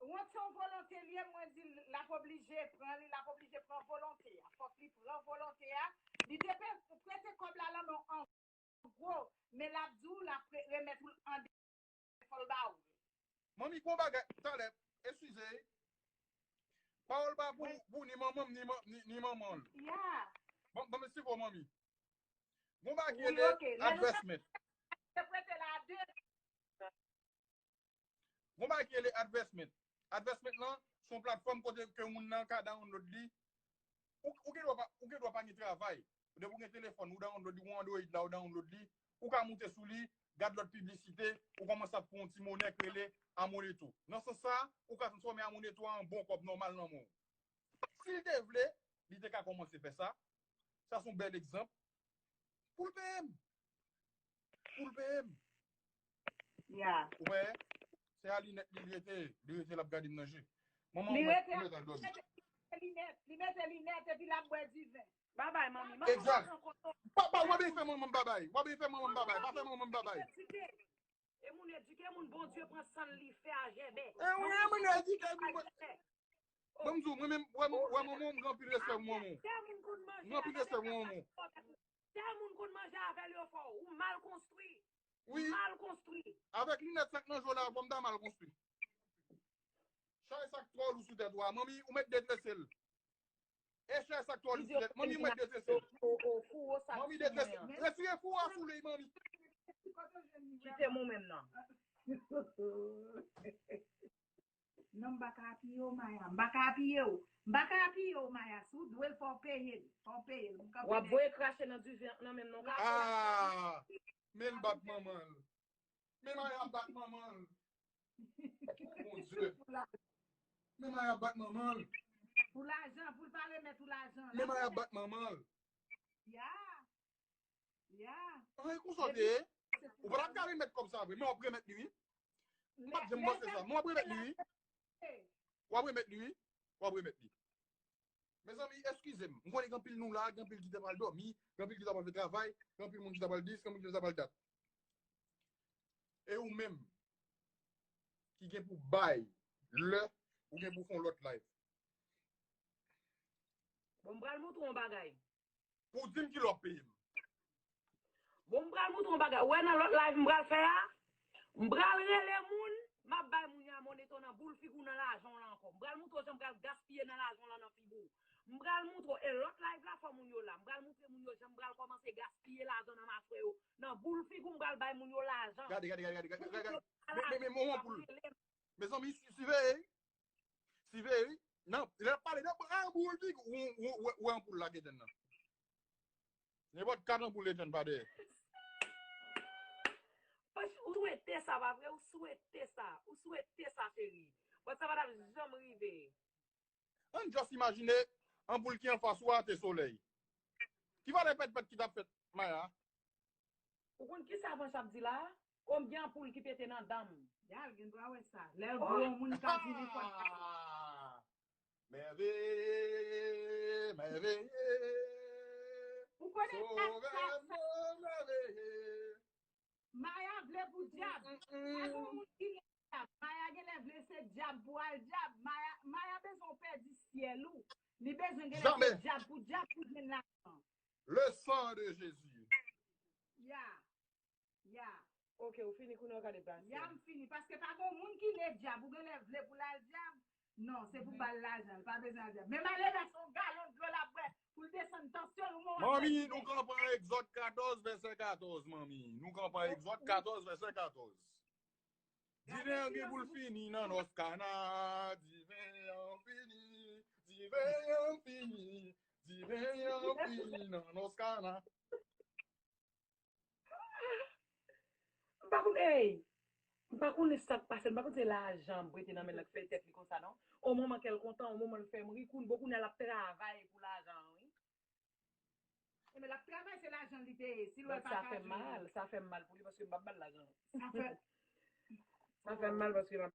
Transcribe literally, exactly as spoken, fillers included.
Wont se yon volonte li ye, mwen di l ap oblije pran li, l ap oblije pran volonte a. Fòk li pran volonte a. Li te pe- prete kòb la nan men w an gwo, men l ap di w l ap re- remèt ou l an de fò l ba ou. Manmi, gon bagay, talè, eskize. Pawòl pa pou, pou ni manman m, ni, man- ni, ni manman l. Yeah. Bon, bon, mesi pou manmi. Gon bagay ki Wi, rele ok. Lè nou advancement. Te prete la de. Gon bagay ki rele advancement. Advancement lan, se yon platfòm kote ke moun nan ka download li. Ou, ou gen dwa pa, ou gen dwa pa gen travay. Depi ou gen telefòn, ou download li, ou Android la, ou download li. Ou ka moute sou li, gad lòt piblisite, ou kòmanse ap pran yon ti monè k rele Amoneto. Nan sans sa, ou ka transfòme Amoneto an bon kòb nòmal nan men w. Si l te vle, li te ka kòmanse fè sa. Sa se yon bèl egzanp. Pou l peye m. Pou l peye m. Yeah. Ou wè, se a linèt li rete, li rete l ap gade m nan je. Manman Li mwen, rete mwen al dòmi. Linèt, li mete linèt epi l ap bwè diven. Babay, manmi. Exact. Papa, w ap fè manman m babay. W ap fè manman m babay. Pa fè manman m babay. E moun edike moun, Bondye pran san li fè a jèbè. E wi, e moun edike moun. Bon, m di w, mwen menm, wè manman m, m gen anpil respè pou manman. Tè moun konn manje. M gen anpil respè pou manman. Tè moun konn manje avè l yo fò. Ou mal konstwi. Wi, Mal konstwi. Avèk linèt sa k nan je w la, fò m ta mal konstwi. Chay sa k twò lou sou tèt ou a, manmi, ou mèt detrese l. E chay sa k twò lou sou tèt, manmi, ou mèt detrese l. Manmi detrese l. Retire fou a sou li, manmi. Kite mwen menm nan. Non, m pa ka apiye w, Maya. M pa ka apiye w. M pa ka apiye w, Maya. Si w dwe l, fò w peye l. Fò w peye l. M kanpe W ap dèyè. Voye krache nan diven nan menm non. Ah, men l bat manman l. Men Maya bat manman l. Pou la- Men Maya bat manman l. Pou lajan, pou l pa remèt ou lajan. Men Maya bat manman l. Ya. Ya. Anyen konsa w te ye. Ou pa t ap ka remèt kòb sa vre, men w ap remèt li, wi. M pa t janm panse sa, men w ap remèt li, wi. W ap remèt li, wi. W ap remèt li. Mezanmi, eskize m. M konnen gen anpil nou la, gen anpil ki ta pral dòmi, gen anpil ki ta pral fè travay, gen anpil moun ki ta pral dis, gen anpil ki ta pral dat. E ou menm, ki gen pou bay lè ou gen pou fè yon lòt live. Bon, m pral montre yon bagay. Pou w di m ki lè w ap peye m. Bon, m pral montre yon bagay. Ou wè nan lòt live m pral fè a, m pral rele moun, m ap bay moun yo a moneto nan boul figi w nan lajan w lan ankò. M pral montre w jan m pral gaspiye nan lajan w lan nan figi w. M pral montre w, e lòt live la fò moun yo la. M pral montre moun yo jan m pral kòmanse gaspiye lajan nan machwè yo. Nan boul figi w m pral bay moun yo lajan. Gade, gade, gade, gade, gade, gade. Men, men, men, men, yon poul. Mezanmi, si, siveye. Siveye, wi. Nan, lè l ap pale de anpoul, anpoul, di, ou, ou, ou, ou anpoul la, Eden nan. Nenpòt kat anpoul, Eden pa dèyè. Ou swete sa, pa vre? Ou swete sa. Ou swete sa, cheri. Bon, sa pa t ap janm rive. Ann just imajine anpoul ki anfas ou a te solèy. Ki valè pèt pèt ki t ap fèt, Maya? Ou konn kisa Panch ap di la? Konbyen anpoul ki pete nan dan m? Ya, l gen dwa wè sa. Lè l gwo, moun ka di nenpòt. Mèveye, mèveye. Ou konnen sa, sa, sa. Maya vle pou dyab. Pa gon moun ki gen dyab. Maya genlè vle se dyab pou al dyab. Maya, Maya bezwen w pèdi syèl ou. Li bezwen genlè se dyab pou dyab pou jwenn lajan. Le sang de Jésus. Ya. Ya. Ok, ou fini kounye a, w ka deplase. Ya, m fini. Paske pa gon moun ki ne dyab. Ou genlè vle pou l al dyab. Non, se pou ba l lajan. L pa bezwen al dyab. Men malere a se yon galon dlo l ap bwè pou l desann tansyon l. Ou mò. Manmi, nou kanpe an Egzòd katòz, vèsè katòz, manmi. Nou kanpe an Egzòd katòz, vèsè katòz. Diven an gen pou l fini nan nòs Kana. Diven an fini. Diven an fini. Diven an fini nan nòs Kana. M pa konn, ey, m pa konnen sa k pase, m pa konn se lajan m prete nan men l k fè tèt li konsa, non. On moman kè l kontan, on moman l fè m ri, koun, bon, kounye a l ap travay pou lajan an, wi. Ebyen, l ap travay, se lajan li te ye. Si l wè l pa ka jwenn. Sa fè m mal, sa fè m mal pou li, paske m p ap ba l lajan. Sa fè. Sa fè m mal, paske m ap